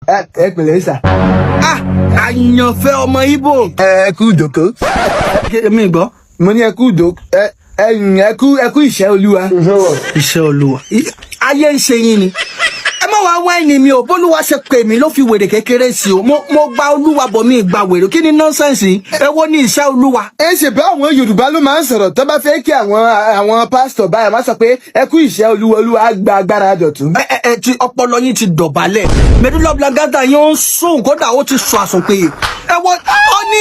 Ẹ pẹ̀lẹ́ sà. Ah, àyànfẹ́ ọmọ Ìgbò. Ẹ kú ìjókòó. Mi gbọ́. Mo ní ẹ kú ìjókòó, ẹ kú ìṣẹ́ Olúwa. Iṣẹ́ Olúwa. Ayé ń ṣe yín ni. Ẹ má wàá wáìnì mi o. Bólúwa ṣe pè mí ló fi wèrè kékeré sí o. Mo gba Olúwa bọ̀, mi gba wèrè. Kí ni nonsense? Èwo ni iṣẹ́ Olúwa? Ẹ ṣe bá àwọn Yorùbá ló máa ń sọ̀rọ̀ tó bá fẹ́ kí àwọn pásítọ̀ báyà máa sọ pé ẹ kú ìṣẹ́ Olúwa, Olúwa á gba agbára dọ̀tún. Ẹ ti ọpọlọ yín ti dọ̀bálẹ̀. Medulla oblongata yín ó ń sùn, kódà ó ti sọ àsùnpìyè. Ẹ wọ ọ ní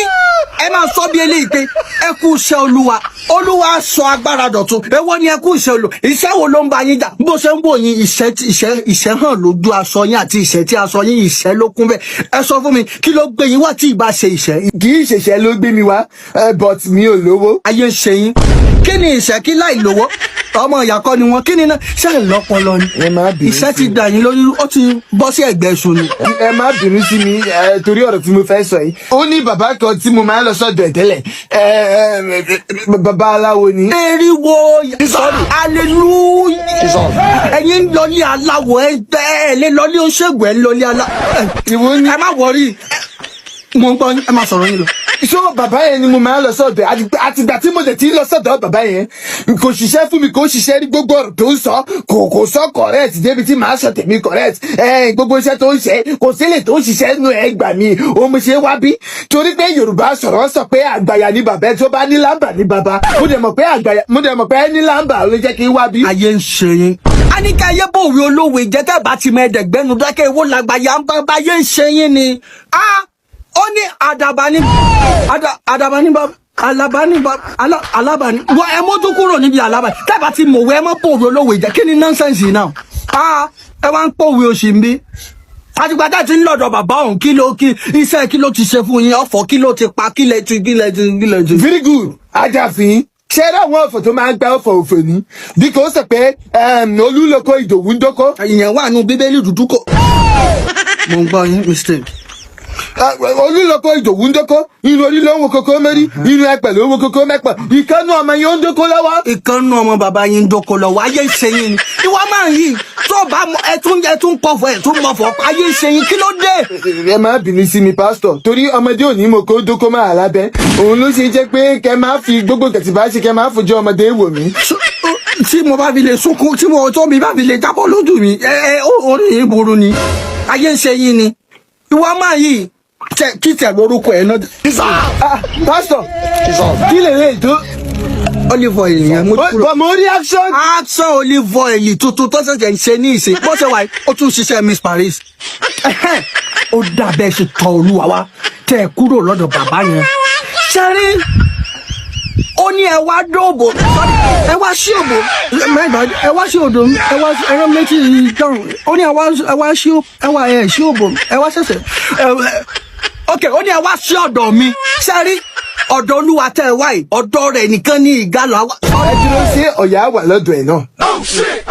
ẹ máa sọ bí eléyìí pé ẹ kú iṣẹ́ Olúwa, Olúwa sọ agbára dọ̀tun. Èwo ni ẹ kú iṣẹ́ Olúwa? Iṣẹ́ wo ló ń bá yín jà? Bó ṣe ń wò yín, iṣẹ́ ìṣẹ́ hàn lójú aṣọ yín àti ìṣẹ́ tí aṣọ yín, ìṣẹ́ ló kún bẹ́ẹ̀. Ẹ sọ fún mi, kí ló gbé yín wá tí ì bá ṣe ìṣẹ́? Kì í ṣẹ̀ṣẹ̀ ló gbé mi wá, but mi ò lówó. Ayé ń ṣe yín. Kí ni ìṣẹ́? Kí láì lówó? Ọmọ ìyá kọ́ ni wọn. Kí ni náà ṣe é lọ́pọlọ ni? Ẹ má bínú Ìṣẹ́ sí ti dà yín lórí, ó ti bọ́ sí ẹ̀gbẹ́ iṣu ni. Ẹ má bínú sí mi torí ọ̀rọ̀ tí mo fẹ́ sọ yìí. Ó ní bàbá kan tí mo máa ń lọ sọ́dọ̀ ẹ̀ tẹ́lẹ̀, bàbá aláwo ni. Eriwo, sorry, hallelujah! Ẹ̀yin ń lọ ní aláwo, ẹ lè lọ ní oṣègùn, ẹ ń lọ ní alá. Ìwọ ni. Ẹ má worry, mo ń gbọ́ yín, ẹ má sọ̀rọ̀ yín lọ. So bàbá yẹn ni mo máa ń lọ sọ́dọ̀ ẹ̀. Àtìgbà tí mo dẹ̀ ti ń lọ sọ́dọ̀ bàbá yẹn, kò ṣiṣẹ́ fún mi, kò ṣiṣẹ́ rí. Gbogbo ọ̀rọ̀ tó ń sọ, kò sọ correct débi tí màá sọ tèmi correct. Gbogbo iṣẹ́ tó ń ṣe, kò sílẹ̀ tó ń ṣiṣẹ́ nù. Ẹ gbà mí, òun mo ṣe wá bí, torí pé Yorùbá sọ̀rọ̀ sọ pé àgbàyà ni bàbá ẹ tó bá ní lámbà ní bàbá. Mo dẹ̀ mọ̀ pé àgbàyà, mo dẹ̀ mọ̀ pé ẹ ní lámbà, ló jẹ́ kí n wá bí. Ayé ń ṣe yín. A ní ká ayé bòwe olówe jẹ́, tẹ́ bá ti mọ ẹ̀ẹ́dẹ̀gbẹ́nu dákẹ́. Ìwọ làgbàyà ń bá bá ayé ń ṣe yín ni. A ó ní àdàbà ní àdàbà ní bàbá, alaba ní bàbá, alaba ní wọ. Ẹ mójú kúrò níbi alaba. Tẹ́ bá ti mọ̀wé, ẹ mọ́ bòwe olówe jẹ́. Kí ni nonsense náà? A ẹ wá ń pòwe òṣì ń bí. Àtìgbà tá a ti ń lọ́dọ̀ bàbá òun, kí ló kí iṣẹ́, kí ló ti ṣe fún yín? Ọ̀fọ̀ kí ló ti pa? Kí lẹ ti kí lẹ ti kí lẹ ti? Very good, ajáfin. Ṣé ẹ ráwọn ọ̀fọ̀ tó máa ń gba ọ̀fọ̀ òfò ní bí kò sọ pé olúlọ́kọ Ìdòwú ń dókó. Ìyẹn wà nù Bíbélì dúdú kò. Mo ń gbọ́ yín, mistake. Olúlọ́kọ Ìdòwú ń dókó, inú orí ló ń wo kókó mẹ́rí, inú ẹpẹ̀ ló ń wo kókó mẹ́pẹ̀. Ìkànnì ọmọ yẹn ó ń dókó lọ́wọ́. Ìkànnù ọmọ bàbá yín ń dóko lọ́wọ́. Ayé ń ṣe yín ni. Ìwọ máa ń yí tó bá mọ, ẹ tún kọfọ, ẹ tún mọfọ. Ayé ń ṣe yín, kí ló dé? Ẹ má bínú sí mi, pásítọ̀, torí ọmọdé ò ní mo kó dókó máa lábẹ́ òun ló ṣe jẹ́ pé kẹ máa fi gbogbo kẹ̀tì bá ṣe, kẹ máa fojú ọmọdé wò mí. Tí mo bá fi lè sunkún, tí mo tó mi bá fi lè jábọ́ lójú mi, ẹ ẹ orí yìí burú ni. Ayé ń ṣe yín ni. Ìwọ máa yí tẹ kí tẹ lórúkọ ẹ náà. Ah, pásítọ̀, kí lè lè tó? Olive oil yẹn mo kúrò. Bọ̀ mo rí action. Action olive oil tuntun tó ṣẹ̀ṣẹ̀ ń ṣe ní ìsìn bó ṣe wà yìí, ó tún ṣiṣẹ́ Miss Paris. Ẹhẹ́n, ó dà bẹ́ẹ̀ ṣe tọ Olúwa wá tẹ́ ẹ kúrò lọ́dọ̀ bàbá yẹn. Ṣẹ́rí, ó ní ẹ wá dóòbò, ẹ wá sí òbò, ẹ wá sí odò, ẹ wá ẹran méjì dáhùn. Ó ní ẹ wá sí, ẹ wá ẹ sí òbò, ẹ wá ṣẹ̀ṣẹ̀ ẹ. Ok, ó ní ẹ wá sí ọ̀dọ̀ mi. Ṣẹ́rí, ọ̀dọ̀ Olúwa tẹ́ ẹ wá yìí, ọ̀dọ̀ rẹ̀ nìkan ní ìgalà wa. Ẹ dúró, sí ọ̀yà wà lọ́dọ̀ ẹ̀ náà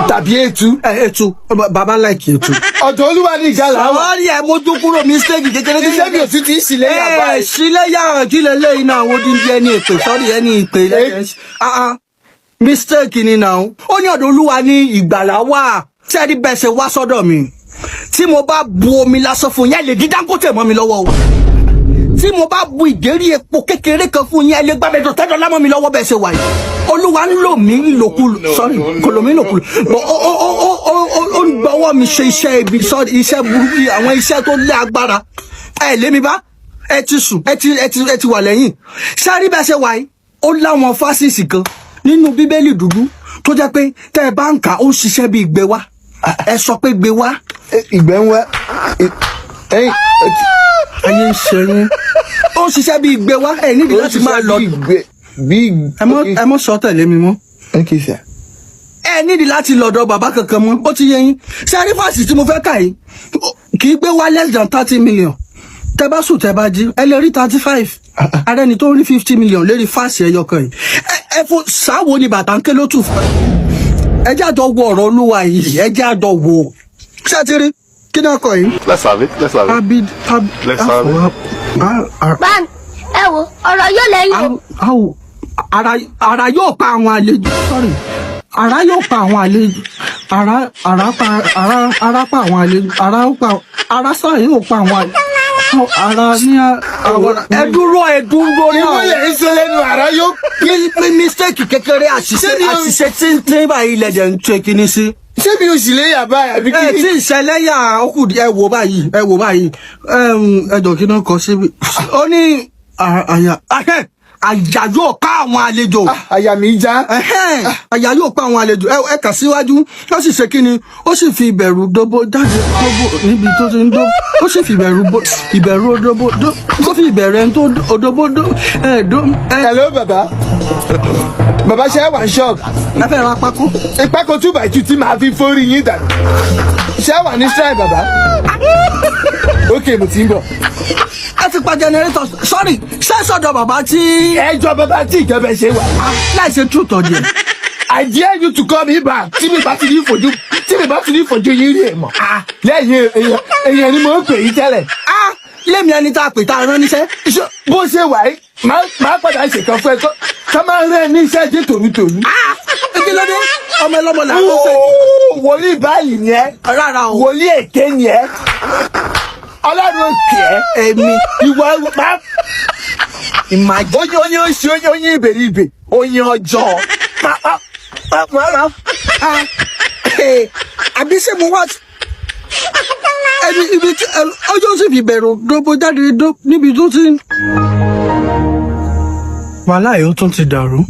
tàbí ètú? Ẹ ètú, bàbá láìkì ètú. Ọ̀dọ̀ Olúwa ní ìgalà wà. Àwọn rí ẹ mójú kúrò, mistake kékeré. Iṣẹ́ mi ò tún ti ń ṣìlẹ̀ yà Ẹ báyìí. sílẹ̀ yàrá, kí lè lẹ́yìn náà, àwọn odindi ẹni ìpè sọ́rí ẹni ìpè. Ah ah, mistake ni náà. Ó ní ọ̀dọ̀ Olúwa ní ìgbàlá wà. Sẹ́ẹ̀rí, bẹ́ẹ̀ ṣe wá sọ́dọ̀ mi, tí mo bá bu omi lásán fún yín, ẹ lè dín Dangote mọ́ mi lọ́wọ́ o. Tí mo bá bu ìdérí epo kékeré kan fún yín, ẹ lè gbàgbé tẹ́jọ́ lámọ́ mi lọ́wọ́. Bẹ́ẹ̀ ṣe wà yìí, Olúwa ń lò mí ńlòkulò, sorry, kò lò mí ńlòkulò, but ó ń gbọ́wọ́ mi ṣe iṣẹ́ ibi, sorry, iṣẹ́ burúkú, àwọn iṣẹ́ tó lé agbára. Ẹ lé mi bá ẹ ti sùn, ẹ ti wà lẹ́yìn. Sáré, bẹ́ẹ̀ ṣe wà yìí, ó láwọn verses kan nínú Bíbélì dúdú tó jẹ́ pé tẹ́ ẹ bá ń kà, ó ń ṣiṣẹ́ bíi gbé wá. Ẹ sọ pé gbé wá. Ìgbẹ́ ń wá ẹ̀yìn. Ayé ń ṣe yín. Ó ń ṣiṣẹ́ bíi gbé wá. Ẹ nídìí láti máa lọ. Bí. Ẹ mọ́ sọ tẹ̀lé mi mọ́. Ok sir. Ẹ nídìí láti lọ́dọ̀ bàbá kankan mọ́, ó ti yé yín. Ṣé verse tí mo fẹ́ kà yìí, kì í gbé wá less than 30 million. Tẹ bá sùn, tẹ bá jí, ẹ lè rí 35. Ara ẹni tó ń rí 50 million lérí verse ẹyọ kan yìí. Ẹ fún sáwo ni bàtà ń ké ló tù fún ẹ. Jẹ́ àjọ wo ọ̀rọ̀ Olúwa yìí, ẹ jẹ́ àjọ wo. Ṣé ẹ ti rí kí ni ọkọ yìí? Let's have it. Let's have it. Abid ab. Let's have it. Bá ẹ wo ọ̀rọ̀ yóò lẹ́yìn o. Awo ara yóò pa àwọn àlejò, sorry, Àrá yóò pa àwọn àlejò. Àrá, àrá pa, àrá, àrá pa àwọn àlejò. Àrá ó pa, àrá sáà yóò pa àwọn àlejò. Àrá ní àwọn. Ẹ dúró, ẹ dúró Ìwọ náà. lè ń sọ lẹ́nu, àrá yóò. Ní mistake kékeré, àṣìṣe, Ṣé mi ò- àṣìṣe tíntín báyìí lẹ̀jẹ̀ ń ṣe kinní sí. Ṣé mi ò sì lè yà báyìí àbí Ẹ kí? tí ìṣẹ̀lẹ̀ yà ó kù, ẹ wò báyìí, ẹ wò báyìí. Ẹ jọ, kí náà kọ síbi? Ó ní àyà, àyà yóò ká àwọn àlejò. Àyà mi já. Ẹhẹ́n, àyà yóò pa àwọn àlejò. Ẹ kà síwájú. Ó sì ṣe kíni? Ó sì fi ìbẹ̀rù dóbó jáde, dóbó níbi tó ti ń dóbó. Ó sì fi ìbẹ̀rù bó, ìbẹ̀rù odóbó dó, ó fi ìbẹ̀rù ẹni tó odóbó dó, ẹ dó ẹ. Hello bàbá, bàbá, ṣe é wà ní ṣọ́ọ̀bù? Ẹ fẹ́ ra pákó. Ìpákó 2x2 tí màá fi forí yín dànù. Ṣé ẹ wà ní shrine, bàbá? Ok, mo ti ń bọ̀. Ẹ ti pa generator. Sorry, ṣé sọ́dọ̀ bàbá tí Ẹjọ́ bàbá tí ìjọba ṣe wà. Láì ṣe truth or dare. I dare you to call me back. Tí mi bá ti ní fojú yín rí ẹ̀ mọ̀. Lẹ́yìn èèyàn, èèyàn ni mo ń pè yín tẹ́lẹ̀. Ah, lémi ẹni tá a pè, tá a rán níṣẹ́. Bó ṣe wà yìí, máa padà ṣèkan fún ẹ tó ká máa rẹ́ ẹ ní iṣẹ́ dé tòrútòrú. Ah, kí ló dé? Ọmọ ẹlọ́mọ là ń ṣe. Ooo, wòlíì báyìí ni ẹ. Rárá o. Wòlíì èké ni ẹ. Ọlọ́run òkè ẹ. Èmi? Ìwọ máa Ìmàjẹ́. Oyin, oyin oṣù, oyin, oyin ìbèrìbè, oyin ọjọ́. Má má má má má. Ah, eh, àbí ṣé mo wá ẹni ibi tí ọjọ́ sì fi bẹ̀rù dóbo jáde dó níbi tó ti ń. Wàhálà yìí, ó tún ti dàrú.